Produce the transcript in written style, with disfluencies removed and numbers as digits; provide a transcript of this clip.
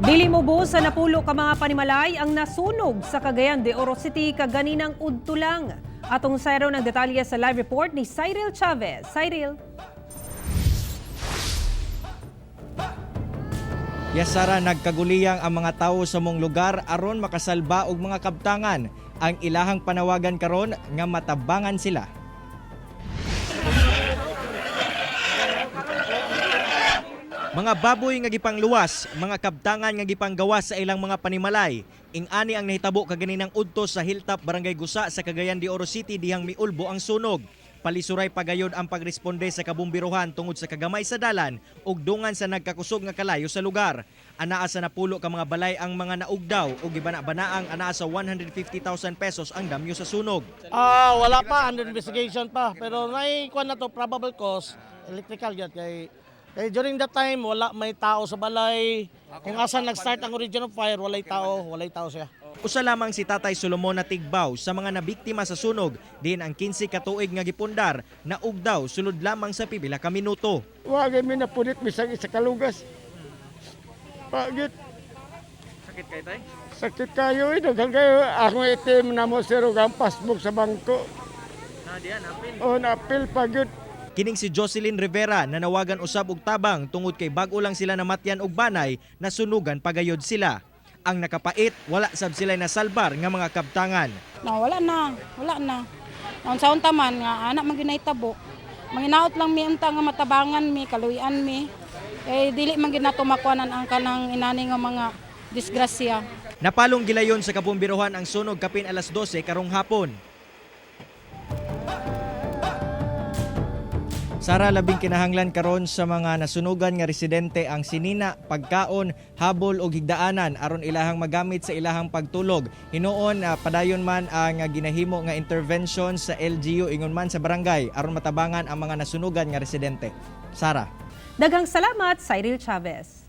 Dili mobuo sa 10 ka mga panimalay ang nasunog sa Cagayan de Oro City kaganinang udto lang. Atong sayraon ang detalye sa live report ni Cyril Chavez. Cyril. Yes, Sara, nagkaguliyang ang mga tawo sa mong lugar aron makasalba og mga kabtangan. Ang ilahang panawagan karon nga matabangan sila. Mga baboy nga gipangluwas, mga kabtangan nga gipanggawas sa ilang mga panimalay. Ing-ani ang nahitabo kaganinang udto sa Hilltop, Barangay Gusa sa Cagayan de Oro City dihang miulbo ang sunog. Palisuray pagayod ang pagresponde sa kabumbiruhan tungod sa kagamay sa dalan ug dungan sa nagkakusog nga kalayo sa lugar. Anaa sa 10 ka mga balay ang mga naugdaw ug gibana-banaang anaa sa 150,000 pesos ang damyo sa sunog. Ah, wala pa, under investigation pa. Pero naikuha na to, probable cause, electrical yun. Kay during that time, wala may tao sa balay. Kung asa nag-start ang origin of fire, walay tao siya. Usa lamang si Tatay Solomon na tigbaw sa mga nabiktima sa sunog, din ang 15 ka tuig nga gipundar na ugdaw sulod lamang sa pipila ka minuto. Wagay mi napunit bisag isa kalugas. Pagit. Sakit kay tay? Sakit kayo eh. Daghan kayo. Akong itim na mo sir ug ang passbook sa bangko. Na diyan apil. O naapil pagit. Kining si Jocelyn Rivera nanawagan usab og tabang tungod kay bag-o lang sila namatyan og banay nasunugan pagayod sila. Ang nakapait wala sab sila nasalbar nga mga kabtangan. No, wala na, wala na. Unsa unta man nga anak man ginahitabo. Manginaot lang mi unta nga matabangan mi, kaluyan mi. Eh dili man gid nato makuanan ang kanang inani nga mga disgrasya. Napalong gilayon sa kabumbiruhan ang sunog kapin alas 12 karong hapon. Sara, labing kinahanglan karon sa mga nasunugan nga residente ang sinina, pagkaon, habol og higdaanan aron ilahang magamit sa ilahang pagtulog. Hinuon padayon man ang ginahimo nga intervention sa LGU ingon man sa barangay aron matabangan ang mga nasunugan nga residente. Sara. Daghang salamat, Cyril Chavez.